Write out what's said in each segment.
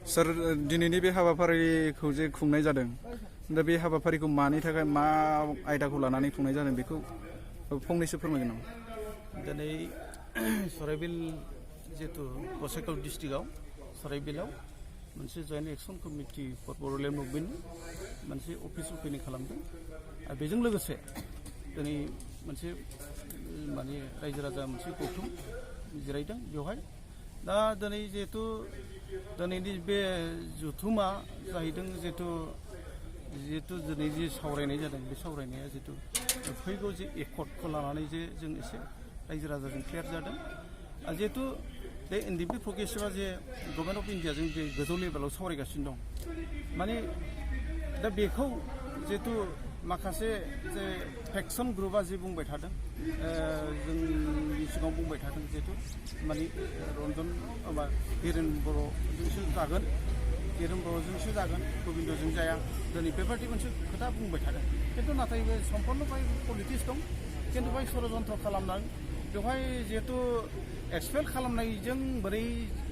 सार दिनैनि बे हाबाफारिखौ जे खुंनाय जादों दा बे हाबाफारिखौ मानि थाखाय मा आयदाखौ लानानै खुंनाय जादों बेखौ फंनैसो फोरमायगोन नामा? दिनै सराइबिल जिहेतु गसाइगाव डिस्ट्रिक्टआव सराइबिलाव मोनसे joint action committee for Bodoland मुभमेन्टनि मोनसे अफिस अपेनिं खालामदों आरो बेजों लोगोसे दिनै मोनसे माने रायजो राजा मोनसे गौथुम जिरायदों बेवहाय दा दिनै जिहेतु दिनैनि बे जथुमा जाहैदों जिहेतु दिनै जे सावरायनाय जादों बे सावरायनाया जिहेतु फैगौ जे एकर्डखौ लानानै जे जों एसे रायजो राजाजों क्लियार जादों आरो जिहेतु बे एनडिपि प्रग्रेसिभआ जे गभर्नमेन्ट अफ इन्डियाजों जे गोजौ लेभेलाव सावरायगासिनो दं माने दा बेखौ जिहेतु माखासे जे फेक्सन ग्रुपआ जे बुंबाय थादों जोंनि सिगाङाव बुंबाय थादों जिहेतु माने रन्जन माबा धीरेन बर'जोंसो जागोन धीरेन बर'जोंसो जागोन गबिन्दजों जाया दिनै बेबायदि मोनसे खोथा बुंबाय थादों खिन्थु नाथाय बे सम्पन्न बाय पलिटिक्स दं खिन्थु बाय षड़यन्त्र खालामनानै बेवहाय जिहेतु एक्सपेल खालामनायजों बोरै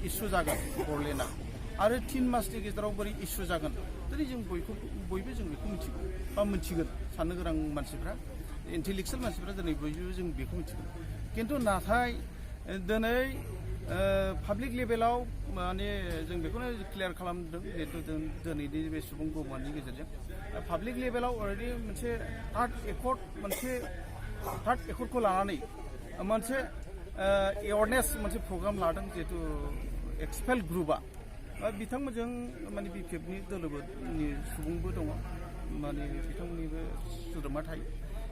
इसु जागोन बर'लेण्डआ आरो 3 मासनि गेजेराव बोरै इसु जागोन दिनै जों बयबो जों बेखौ मिथिगौ बा मिथिगोन साननो गोनां मानसिफ्रा इन्टेलेक्सुयेल मानसिफ्रा दिनै बयबो जों बेखौ मिथिगोन खिन्थु नाथाय दिनै पाब्लिक लेभेलाव माने जों बेखौनो क्लियार खालामदों जिहेतु दिनैनि बे सुबुं गौमानि गेजेरजों पाब्लिक लेभेलाव अलरेडि मोनसे थार्ड एकर्डखौ लानानै मोनसे एवारनेस मोनसे प्रग्राम लादों जिहेतु एक्सपेल ग्रुपआ बिथांमोनजों माने बिपिएफनि दोलोनि सुबुंबो दङ माने बिथांमोननिबो सोद्रोमा थायो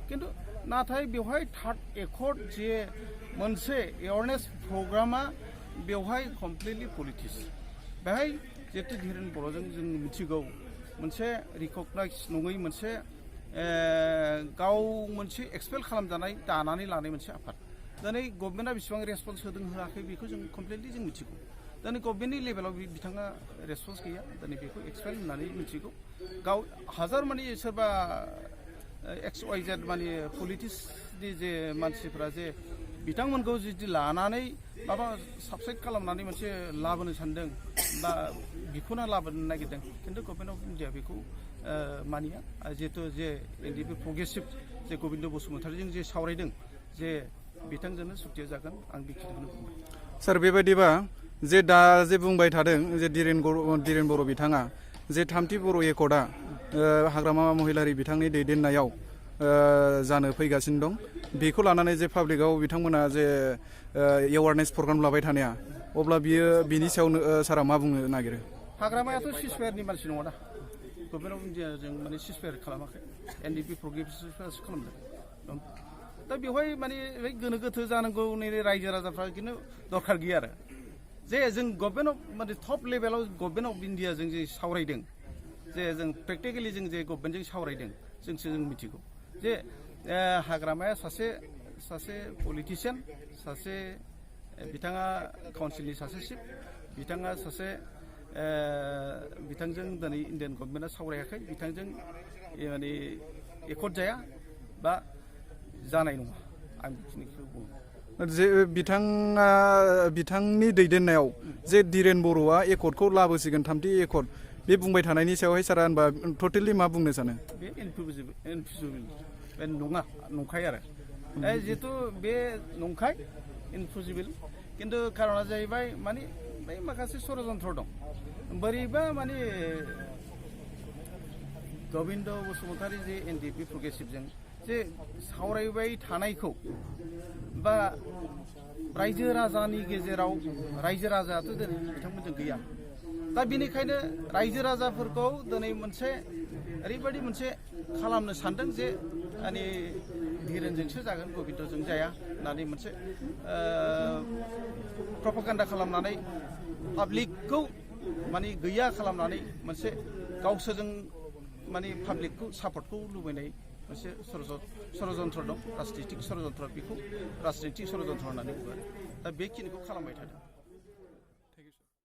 खिन्थु नाथाय बेवहाय थार्ड एकर्ड जे मोनसे एवारनेस प्रग्रामा बेवहाय कमप्लिटलि पलिटिक्स बेहाय जिहेतु धीरेन बर'जों जों मिथिगौ मोनसे रिकगनाइज नङै मोनसे गाव मोनसे एक्सपेल खालामजानाय दानानै लानाय मोनसे आफाद दिनै गभर्नमेन्टआ बेसेबां रेसपन्स होदों होआखै बेखौ जों कमप्लिटलि जों मिथिगौ दिनै गभर्नमेन्टनि लेभेलाव बिथाङा रेसपन्स गैया दिनै बेखौ एक्सपेल होननानै मिथिगौ गाव हाजार माने सोरबा XYZ माने पलिटिक्सनि जे मानसिफ्रा जे बिथांमोनखौ जुदि लानानै माबा साबसाइड खालामनानै मोनसे लाबोनो सानदों बा बिखौना लाबोनो नागिरदों खिन्थु गभर्नमेन्ट अफ इन्डिया बेखौ मानिया जिहेतु जे एनडिपि प्रग्रेसिभ जे गबिन्द बसुमतारीजों जे सावरायदों जे बिथांजोंनो सुक्तिया जागोन आं बेखिनिखौनो बुंबाय। सार बेबायदिबा जे दा जे बुंबाय थादों जे धीरेन बर' बिथाङा जे 3थि बर' एकर्डआ हाग्रामा महिलारि बिथांनि दैदेननायाव जानो फैगासिनो दं बेखौ लानानै जे पाब्लिकआव बिथांमोना जे एवारनेस प्रग्राम लाबाय थानाया अब्ला बिनि सायावनो सारा मा बुंनो नागिरो? हाग्रामायाथ' सिसफायारनि मानसि नङा दा गभर्नमेन्ट अफ इन्डियाजों माने सिसफायार खालामाखै एनडिपि प्रग्रेसिभआसो खालामदों दा बेवहाय माने गोनो गोथो जानांगौ नैबे रायजो राजाफ्रा खिन्थु दरखार गैया आरो जे जों गभर्नमेन्ट अफ माने टप लेभेलाव गभर्नमेन्ट अफ इन्डियाजों जे सावरायदों जे जों प्रेक्टिकेलि जों जे गभर्नमेन्टजों सावरायदों जों मिथिगौ जे हाग्रामाया सासे पलिटिशियान सासे बिथाङा काउन्सिलनि सासे चिफ बिथाङा सासे बिथांजों दिनै इन्डियान गभर्नमेन्टआ सावरायाखै बिथांजों माने एकर्ड जाया बा जानाय नङा आं बेखिनिखौ बुङो। जे बिथांनि दैदेननायाव जे धीरेन बर'आ एकर्डखौ लाबोसिगोन 3थि एकर्ड बे बुंबाय थानायनि सायावहाय सारा होनबा टटेलि मा बुंनो सानो? बे इनफिजिबल बे नंखाय आरो जिहेतु बे नंखाय इनफिजिबल खिन्थु कारना जाहैबाय माने बै माखासे षड़यन्त्र दं बोरैबा माने गबिन्द बसुमतारी जे एनडिपि प्रग्रेसिभजों जे सावरायबाय थानायखौ बा रायजो राजानि गेजेराव रायजो राजायाथ' दिनै बिथांमोनजों गैया दा बेनिखायनो रायजो राजाफोरखौ दिनै मोनसे ओरैबायदि मोनसे खालामनो सानदों जे माने धीरेनजोंसो जागोन गबिन्दजों जाया होननानै मोनसे प्रपागान्डा खालामनानै पाब्लिकखौ माने गैया खालामनानै मोनसे गावसोरजों माने पाब्लिकखौ सापर्टखौ लुबैनाय मोनसे षड़यन्त्र दं राजनितिक षड़यन्त्र बेखौ राजनितिक षड़यन्त्र होननानै बुङो दा बेखिनिखौ खालामबाय थादों।